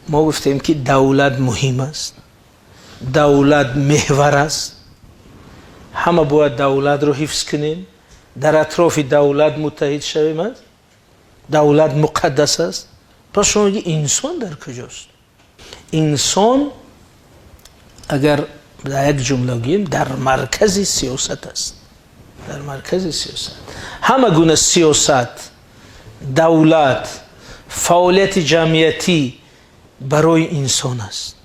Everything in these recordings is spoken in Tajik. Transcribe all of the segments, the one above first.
Мо гуфтем, ки давлат муҳим аст, давлат меҳвар аст, ҳама бояд давлатро ҳифз кунем, дар атрофи давлат муттаҳид шавем аст, давлат муқаддас аст. Пас шумо мегӯед, инсон дар куҷост? Инсон, агар дар як ҷумла гӯем, дар маркази сиёсат аст, дар маркази сиёсат. Ҳама гуна сиёсат, давлат, фаъолияти ҷамъиятӣ барои инсон аст.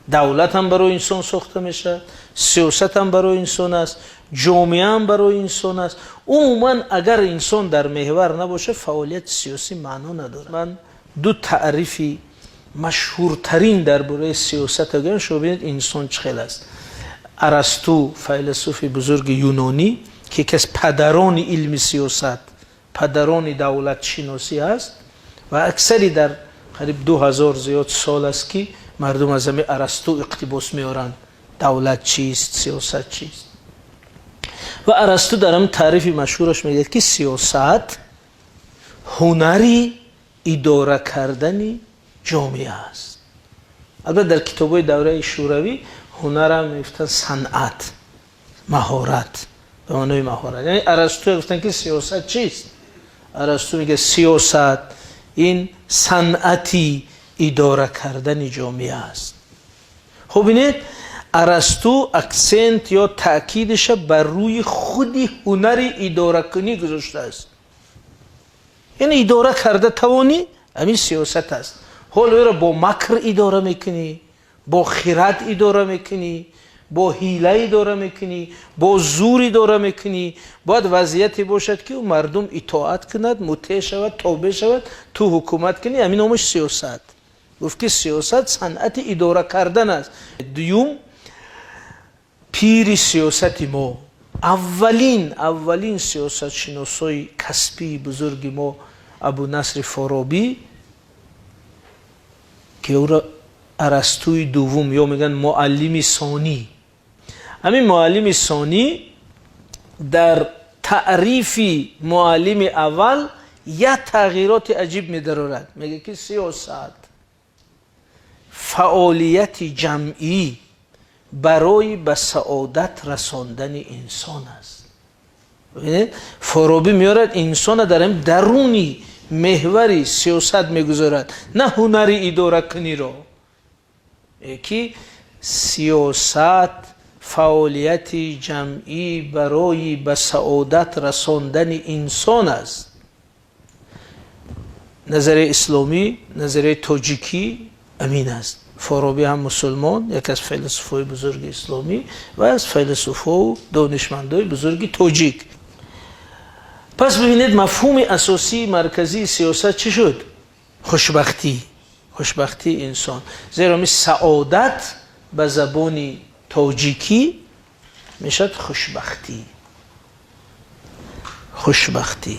Давлат ҳам барои инсон сохта мешавад, сиёсат ҳам барои инсон аст, ҷомеа ҳам барои инсон аст. Умуман, агар инсон дар меҳвар набошад, фаъолияти сиёсӣ маъно надорад. Ман ду таърифи машҳуртарин дар бораи сиёсат гӯям, шумо бинед, инсон чӣ хел аст. Арасту, файласуфи бузурги юнонӣ, ки яке аз падарони илми сиёсат, падарони давлатшиносӣ аст ва аксари дар қариб 2000 зиёд сол аст, ки мардум аз ҳамин Арасту иқтибос меоранд, давлат чист, сиёсат чист. Ва Арасту дар ҳамин таърифи машҳураш мегӯяд, ки сиёсат ҳунари идора кардани ҷомеа аст. Албатта, дар китобҳои давраи шӯравӣ ҳунарам мегуфтанд санъат, маҳорат, ба маънои маҳорат. Яъне Арасту гуфтанд, ки сиёсат чист? Арасту мегӯяд, сиёсат ин санъати идора кардани ҷомеа аст. Хуб, бинед, Арасту акцент ё таъкидиша бар рӯи худи ҳунари идоракунӣ гузоштааст. Яъне идора карда тавонӣ, ҳамин сиёсат аст. Ҳоло ӯро бо макр идора мекунӣ, бо хирад идора мекунӣ, бо ҳила идора мекунӣ, бо зур идора мекунӣ, бояд вазъияте бошад, ки мардум итоат кунад, мутеъ шавад, тобеъ шавад, ту ҳукумат кунӣ. Ҳамин номаш сиёсат. Гуфт, ки сиёсат санъати идора кардан аст. Дуюм, пири сиёсати мо, аввалин сиёсатшиносои касбии бузурги мо, Абу Насри Форобӣ, ки ӯро Арастуи дуввум ё мегӯянд муаллими сонӣ, ҳамин муаллими сонӣ дар таърифи муаллими аввал як тағйироти аҷиб медарорад. Мегӯяд, ки сиёсат фаъолияти ҷамъӣ барои ба саодат расондани инсон аст. Бибинед, Форобӣ меорад, инсона дар ҳамин даруни меҳвари сиёсат мегузорад, на ҳунари идоракуниро, ки сиёсат фаъолияти ҷамъӣ барои ба саодат расондани инсон аст. Назарияи исломӣ, назарияи тоҷикӣ амин аст. Форобӣ ҳам мусулмон, яке аз файласуфҳои бузурги исломӣ ва аз файласуфҳову донишмандои бузурги тоҷик. Пас бибинед, мафҳуми асосии марказии сиёсат чӣ шуд? Хушбахтӣ, хушбахтии инсон. Зеро ми саодат ба забони тоҷикӣ мешавад хушбахтӣ, хушбахтӣ.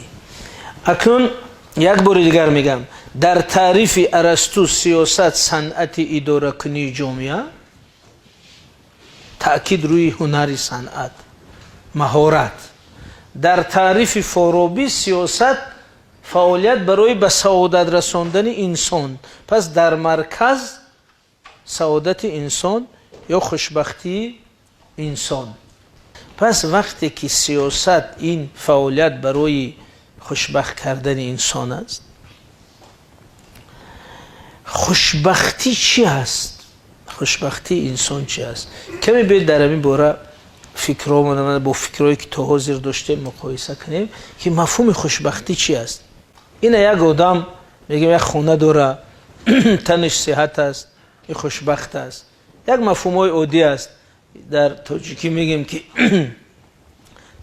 Акнун як бори дигар мегам: дар таърифи Арасту сиёсат санъати идоракунии ҷомеа, таъкид рӯи ҳунари санъат, маҳорат. Дар таърифи Форобӣ сиёсат фаъолият барои ба саодат расондани инсон. Пас дар марказ саодати инсон ё хушбахтии инсон. Пас вақте ки сиёсат ин фаъолият барои хушбахт кардани инсон аст, хушбахтӣ чӣ аст? Хушбахтии инсон чӣ аст? Каме биёед, дар ҳамин бора фикрҳо бо фикрҳое, ки то ҳозир доштем, муқоиса кунем, ки мафҳуми хушбахтӣ чӣ аст. Ина як одам, мегӯем, як хона дора, танаш сиҳат аст, ин хушбахт аст. Як мафҳумҳои оддӣ аст. Дар тоҷикӣ мегӯем, ки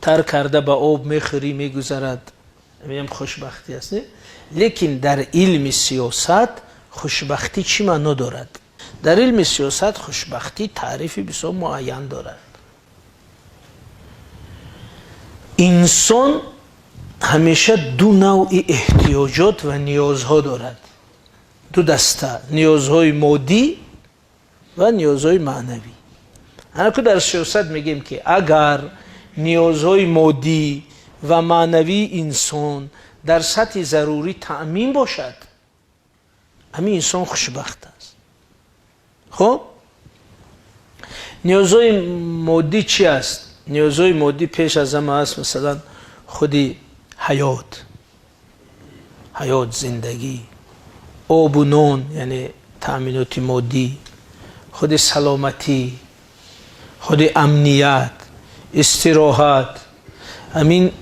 тар карда ба об мехӯрӣ, мегузарад, ҳаминам хушбахтӣ аст, не? Лекин дар илми сиёсат хушбахтӣ чӣ маъно дорад? Дар илми сиёсат хушбахтӣ таърифи бисёр муайян дорад. Инсон ҳамеша ду навъи эҳтиёҷот ва ниёзҳо дорад, ду даста: ниёзҳои моддӣ ва ниёзҳои маънавӣ. Анаку дар сиёсат мегӯем, ки агар ниёзҳои моддӣ ва маънавии инсон дар сатҳи зарурӣ таъмин бошад, ҳамин инсон хушбахт аст. Хуб, ниёзҳои моддӣ чӣ аст? Ниёзҳои моддӣ пеш аз ҳама аст, масалан, худи ҳаёт, ҳаёт, зиндагӣ, обу нон, яъне таъминоти моддӣ, худи саломатӣ, худи амният, истироҳат, ҳамин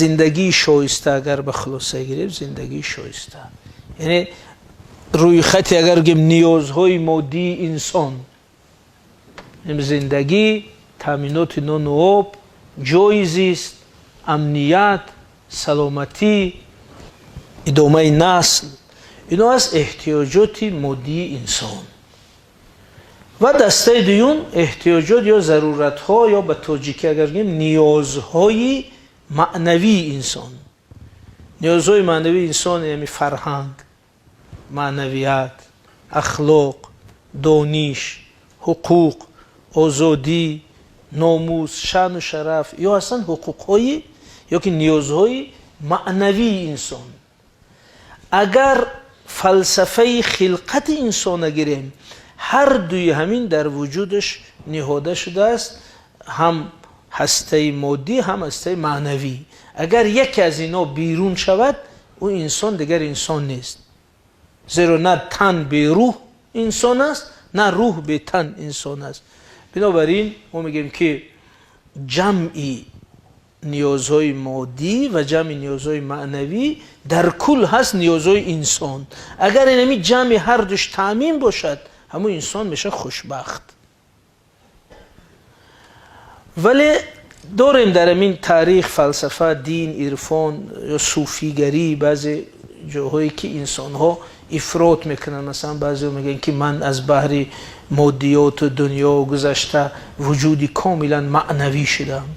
зиндагии шоиста. Агар ба хулоса гирем, зиндагии шоиста, яъне рӯйхати, агар гем, ниёзҳои моддии инсон: зиндагӣ, таъминоти нону об, ҷойи зист, амният, саломатӣ, идомаи насл. Ино аст эҳтиёҷоти моддии инсон. Ва дастаи дуюм эҳтиёҷот ё заруратҳо, ё ба тоҷикӣ агар гӯем, ниёзҳои маънавии инсон. Ниёзҳои маънавии инсон яъне фарҳанг, маънавият, ахлоқ, дониш, ҳуқуқ, озодӣ, номус, шаъну шараф ё ҳастанд ҳуқуқҳои ё ки ниёзҳои маънавии инсон. Агар фалсафаи хилқати инсона гирем, ҳар дуи ҳамин дар вуҷудаш ниҳода шудааст, ҳам ҳастаи моддӣ, ҳам ҳастаи маънавӣ. Агар яке аз ино берун шавад, ӯ инсон дигар инсон нест, зеро на тан берӯҳ инсон аст, на рӯҳ бетан инсон аст. Бинобар ин мо мегӯем, ки ҷамъи ниёзҳои моддӣ ва ҷамъи ниёзҳои маънавӣ дар кул ҳаст ниёзҳои инсон. Агар инами ҷамъи ҳардуш таъмин бошад, ҳамун инсон мешавад хушбахт. Вале дорем дар ҳамин таърих, фалсафа, дин, ирфон ё суфигарӣ баъзе ҷоҳое, ки инсонҳо ифрот мекунанд. Масалан, баъзеҳо мегӯянд, ки ман аз баҳри моддиёту дунё гузашта, вуҷуди комилан маънавӣ шудам,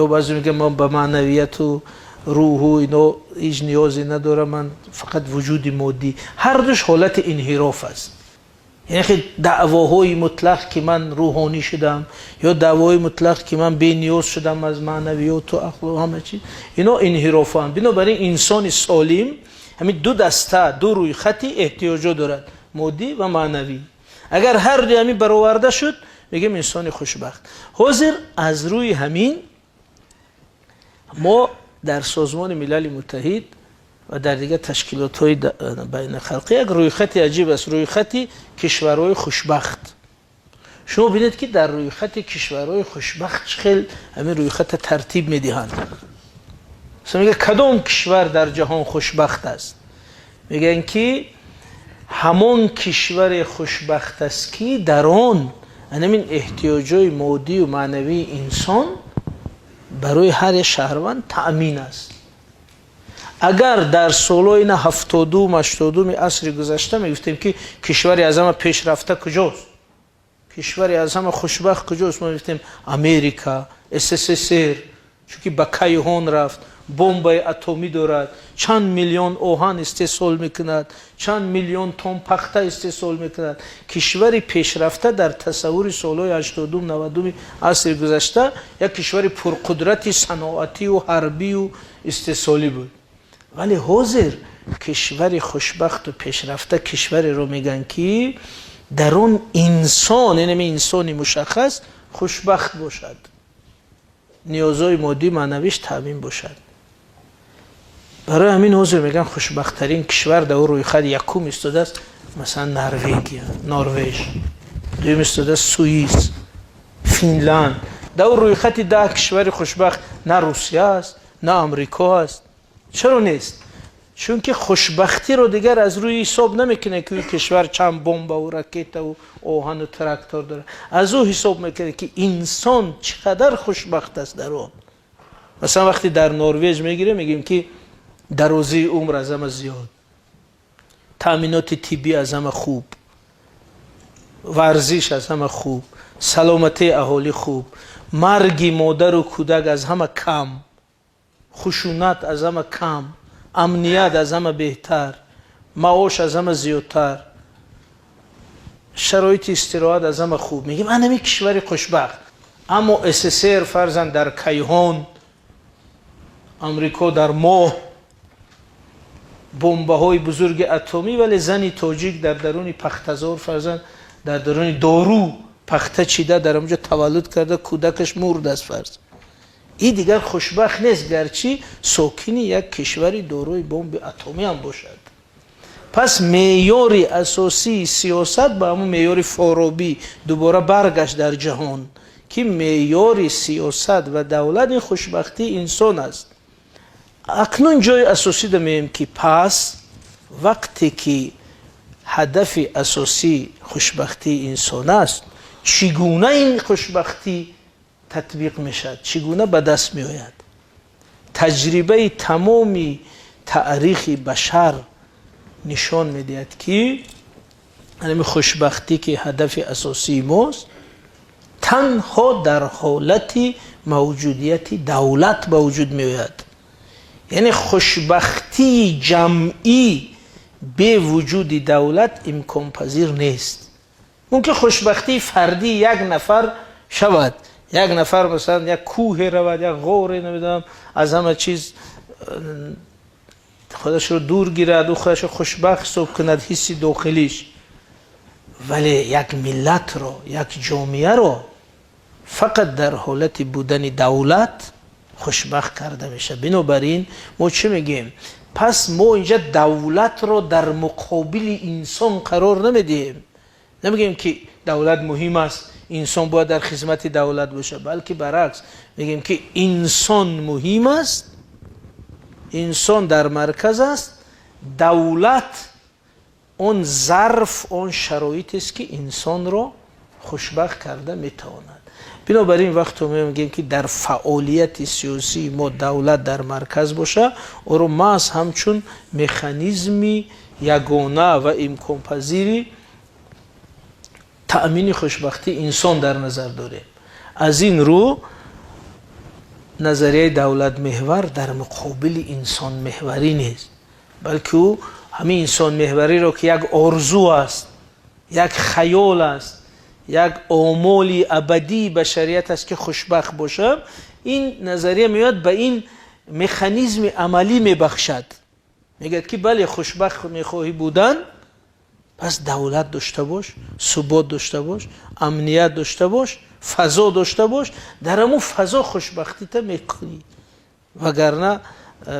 ё баъзе мегӯянд, ман ба маънавияту рӯҳу ино ҳеҷ ниёзе надорам, ман фақат вуҷуди моддӣ. Ҳардуш ҳолати инҳироф аст. Яъне хел даъвоҳои мутлақ, ки ман рӯҳонӣ шудам, ё даъвоҳои мутлақ, ки ман бениёз шудам аз маънавиёту ақлу ҳама чиз, ино инҳирофанд. Бинобар ин инсони солим ҳамин ду даста, ду рӯйхати эҳтиёҷот дорад: моддӣ ва маънавӣ. Агар ҳар дуи ҳамин бароварда шуд, мегӯем инсони хушбахт. Ҳозир аз рӯи ҳамин мо дар Созмони Милали Муттаҳид ва дар дигар ташкилотҳои байналхалқӣ як рӯйхати аҷиб аст, рӯйхати кишварҳои хушбахт. Шумо бинед, ки дар рӯйхати кишварҳои хушбахт чӣ хел ҳамин рӯйхата тартиб медиҳанд. Масалан, мегӯяд, кадом кишвар дар ҷаҳон хушбахт аст? Мегӯянд, ки ҳамон кишваре хушбахт аст, ки дар он ҳамин эҳтиёҷои моддию маънавии инсон барои ҳар як шаҳрванд таъмин аст. Агар дар солҳои на 70-ум, 80-уми асри гузашта мегуфтем, ки кишвари аз ҳама пешрафта куҷост, кишвари аз ҳама хушбахт куҷост, мо мегуфтем Америка, СССР, чунки ба кайҳон рафт, бомбаи атомӣ дорад, чанд миллион оҳан истеҳсол мекунад, чанд миллион тон пахта истеҳсол мекунад. Кишвари пешрафта дар тасаввури солҳои 80-ум, 90-уми асри гузашта як кишвари пурқудрати саноатию ҳарбию истеҳсолӣ буд. Вале ҳозир кишвари хушбахту пешрафта кишвареро мегӯянд, ки дар он инсон, яъне инсони мушаххас, хушбахт бошад, ниёзҳои моддӣ, маънавиш таъмин бошад. Барои ҳамин ҳозир мегӯянд, хушбахттарин кишвар дар ӯ рӯйхат якум истодааст, масалан, Норвегия, Норвеж, дуюм истодааст Суис, Финланд. Дар ӯ рӯйхати 10 кишвари хушбахт на Русия аст, на Амрико аст. Чаро нест? Чунки хушбахтиро дигар аз рӯи ҳисоб намекунад, ки ӯ кишвар чанд бомбаву ракетаву оҳану трактор дорад. Аз ӯ ҳисоб мекунад, ки инсон чӣ қадар хушбахт аст дар он. Масалан, вақте дар Норвеж мегирем, мегӯем, ки дарозии умр аз ҳама зиёд, таъминоти тиббӣ аз ҳама хуб, варзиш аз ҳама хуб, саломатии аҳолӣ хуб, марги модару кӯдак аз ҳама кам, хушунат аз ҳама кам, амният аз ҳама беҳтар, маош аз ҳама зиёдтар, шароити истироҳат аз ҳама хуб. Мегӯем, анами кишвари хушбахт. Аммо СССР, фарзан, дар кайҳон, Амрико дар моҳ, бомбаҳои бузурги атомӣ, вале зани тоҷик дар даруни пахтазор, фарзан, Дар даруни дору пахта чида, дар онҷо таваллуд карда, кӯдакаш мурд аст, фарз, ин дигар хушбахт нест, гарчи сокини як кишвари дорои бомби атомӣ ҳам бошад. Пас меъёри асосии сиёсат ба ҳамун меъёри Форобӣ дубора баргашт дар ҷаҳон, ки меъёри сиёсат ва давлат ин хушбахтии инсон аст. Акнун ҷои асосӣ меем, ки пас вақте ки ҳадафи асосӣ хушбахтии инсон аст, чӣ гуна ин хушбахтӣ татбиқ мешавад, чӣ гуна ба даст меояд? Таҷрибаи тамоми таърихи башар нишон медиҳад, ки ҳамин хушбахтӣ, ки ҳадафи асосии мост, танҳо дар ҳолати мавҷудияти давлат ба вуҷуд меояд. Яъне хушбахтии ҷамъӣ бе вуҷуди давлат имконпазир нест. Мумкин хушбахтии фардии як нафар шавад, як нафар, масалан, як кӯҳе равад, як ғоре, намедонам, аз ҳама чиз худашро дур гирад, ӯ худашро хушбахт ҳисоб кунад, ҳисси дохилиш. Вале як миллатро, як ҷомеаро фақат дар ҳолати будани давлат хушбахт карда мешавад. Бинобар ин мо чӣ мегӯем? Пас мо инҷа давлатро дар муқобили инсон қарор намедиҳем. Намегӯем, ки давлат муҳим аст, инсон бояд дар хизмати давлат бошад, балки баръакс мегӯем, ки инсон муҳим аст, инсон дар марказ аст, давлат он зарф, он шароитест, ки инсонро хушбахт карда метавонад. Бинобар ин вақто мегӯем, ки дар фаъолияти сиёсии мо давлат дар марказ боша, ӯро маҳз ҳамчун механизми ягона ва имконпазири таъмини хушбахтии инсон дар назар дорем. Аз ин рӯ назарияи давлатмеҳвар дар муқобили инсонмеҳварӣ нест, балки ӯ ҳамин инсонмеҳвариро, ки як орзу аст, як хаёл аст, як омоли абадии башарият аст, ки хушбахт бошам, ин назария меояд, ба ин механизми амалӣ мебахшад. Мегӯяд, ки бале, хушбахт мехоҳӣ будан, пас давлат дошта бош, субот дошта бош, амният дошта бош, фазо дошта бош, дар ҳамун фазо хушбахтита мекунӣ, вагарна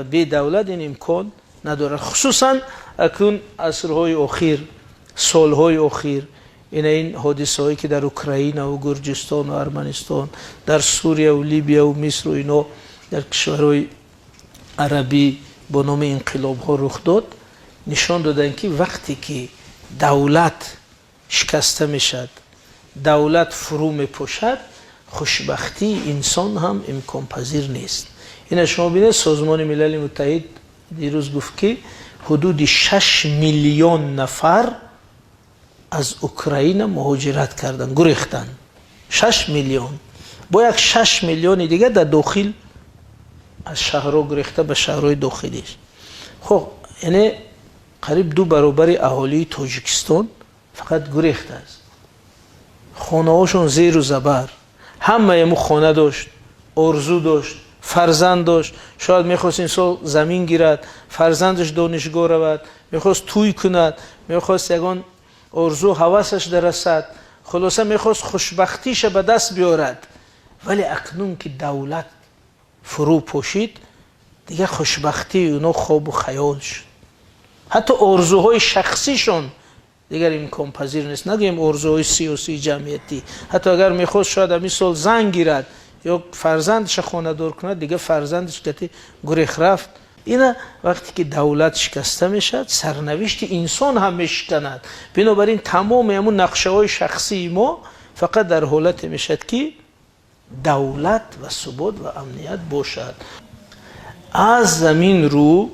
бе давлат ин имкон надорад. Хусусан акнун асрҳои охир, солҳои охир, ина ин ҳодисаҳое, ки дар Украинаву Гурҷистону Арманистон, дар Сурияву Либияву Мисру ино, дар кишварҳои арабӣ бо номи инқилобҳо рух дод, нишон доданд, ки вақте ки давлат шикаста мешавад, давлат фурӯ мепошад, хушбахтии инсон ҳам имконпазир нест. Ина шумо бинед, Созмони Милали Муттаҳид дирӯз гуфт, ки ҳудуди 6 миллион нафар аз Украина муҳоҷират карданд, гурехтанд. 6 миллион. Бо як 6 миллиони дигар дар дохил аз шаҳрҳо гурехта ба шаҳрҳои дохилиш. Хоб, яъне қариб ду баробари аҳолии Тоҷикистон фақат гурехтааст. Хонаҳошон зеру забар. Ҳамаи мо хона дошт, орзу дошт, фарзанд дошт, шояд мехост ин сол замин гирад, фарзандаш донишгоҳ равад, мехост тӯй кунад, мехост ягон орзу ҳавасаш дарасад, хулоса, мехост хушбахтиша ба даст биёрад. Вале акнун ки давлат фурӯ пошид, дигар хушбахтии оно хобу хаёл шуд. Ҳатто орзуҳои шахсишон дигар имконпазир нест, нагӯем орзуҳои сиёсии ҷамъиятӣ. Ҳатто агар мехост шояд ҳамин сол зан гирад ё фарзандаша хонадор кунад, дигар фарзандаш гати гурех рафт. Ина вақте ки давлат шикаста мешавад, сарнавишти инсон ҳам мешиканад. Бинобар ин тамоми ҳамун нақшаҳои шахсии мо фақат дар ҳолате мешавад, ки давлат ва субот ва амният бошад. Аз замин рӯ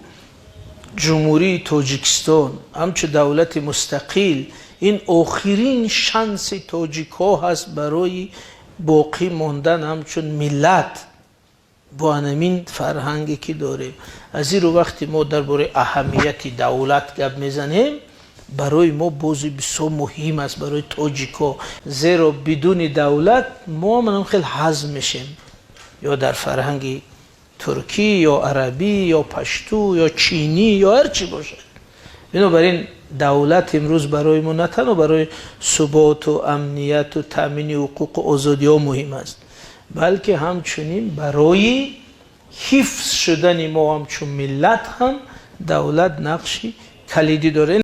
Ҷумҳурии Тоҷикистон ҳамчун давлати мустақил ин охирин шанси тоҷикҳо ҳаст барои боқӣ мондан ҳамчун миллат бо анамин фарҳанге, ки дорем. Аз ин рӯ вақте мо дар бораи аҳамияти давлат гап мезанем, барои мо бози бисёр муҳим аст, барои тоҷикҳо, зеро бидуни давлат мо манам хел ҳазм мешем ё дар фарҳанги туркӣ, ё арабӣ, ё пашту, ё чинӣ, ё ҳар чӣ бошад. Бинобар ин давлат имрӯз барои мо на танҳо барои суботу амнияту таъмини ҳуқуқу озодиҳо муҳим аст, балки ҳамчунин барои ҳифз шудани мо ҳамчун миллат ҳам давлат нақши калидӣ дорад.